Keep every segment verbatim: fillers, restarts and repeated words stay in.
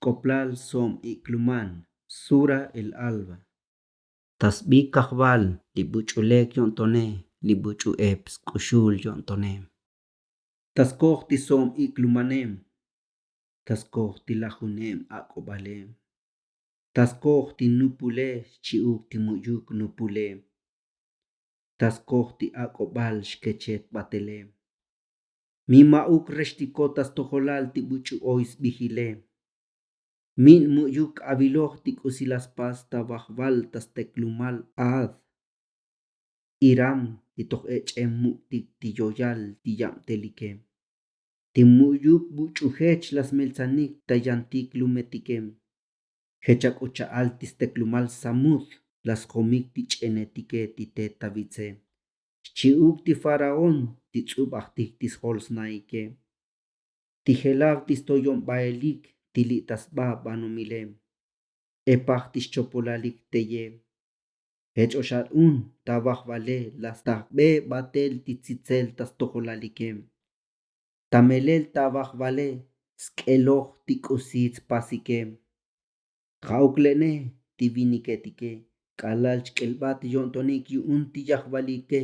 K'oplal so'om ik'luman. Sura el alba. Ta sbi kajval li buch'u lek yo'ntone, li buch'u ep sk'uxul yo'ntone. Ta skoj ti so'om ik'lumane, ta skoj ti lajunem ak'obale, ta skoj ti nupule xchi'uk ti mu'yuk nupule, ta skoj ti ak'obal xkechet batele. Mi ma'uk rextikot ta stojolal ti buch'u oy sbijile. Mi'n mu'yuk aviloj ti k'usi la spas ta vajval ta steklumal ad. Iram ti toj ech'em muk'tik ti yoyal ti yabtelike. Ti mu'yuk buch'u jech la smeltsanik ta yantik lumetike. Jech ak'o cha'al ti steklumal samut la sjomik ti ch'enetike ti te ta vitse. Xchi'uk ti faraón ti ts'ubajtik ti sjol sna'ike. Ti jelav ti stoyonbaelik ti li' ta sba banomile. Epaj ti xchopolalik teye. Jech ox al un ta vajvale la stajbe batel ti tsitsel ta stojolalike. Ta melel ta vajvale sk'eloj ti k'usi tspasike. Ja'uk le'ne ti viniketike k'alal chk'elbat yo'ntonik yu'un ti yajvalike.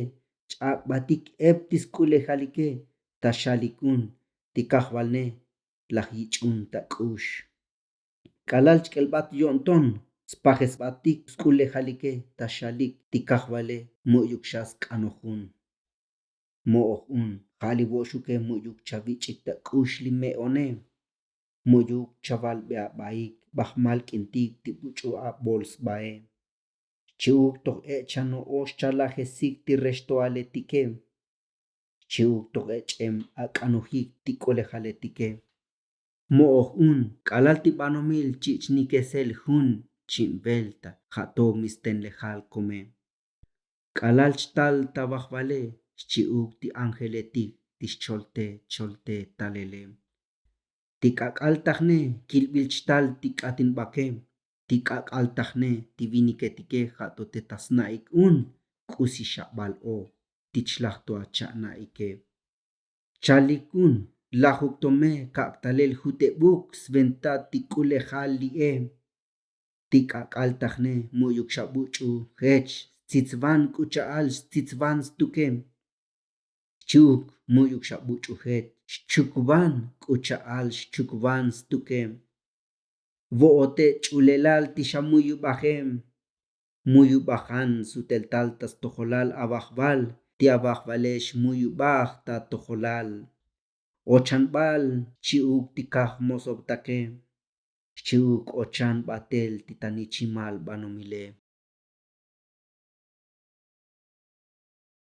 Ch'ak'batik ep ti sk'ulejalike ta xalik un ti kajvalne laj yich'un ta k'ux. K'alal chk'elbat yo'nton spajesbatik sk'ulejalike ta xalik ti kajvale mu'yuk xa sk'anoj un. Mo'oj un ja' li vo'xuke mu'yuk chavich'ik ta k'ux li me'one. Mu'yuk chavalbe abaik bajmal k'intik ti buch'u abol sbae. Xchi'uk toj ech' chano'ox chalajesik ti rextoaletike. Xchi'uk toj ech'em ak'anojik ti k'ulejaletike. Mo'oj un k'alal ti banomil chi'chnikesel jun chi'in velta ja' to mi stenlejal kome. K'alal chtal ta vajvale xchi'uk ti ángeletik ti xcholte cholte talele. Ti k'ak'al ta jne kilbil chtal ti k'atinbake. Ti k'ak'al ta jne ti viniketike ja' to te ta sna'ik un k'usi xabal o ti chlaj to acha'na'ike. Chalik un lajuk to me kak' talel jutebuk sventa ti k'ulejal li'e. Ti k'ak'al ta jne mu'yuk xa buch'u jech stsitsvan k'u cha'al stsitsvan stuke. Xchi'uk mu'yuk xa buch'u jech xchukvan k'u cha'al xchukvan stuke. Vo'ote ch'ulelal ti xa muyubaje. Muyubajan suteltal ta stojolal avajval ti avajvale xmuyubaj ta atojolal. Ochanbal xchi'uk ti kaj mosobtake. Xchi'uk ochan batel ti ta nichimal banomile.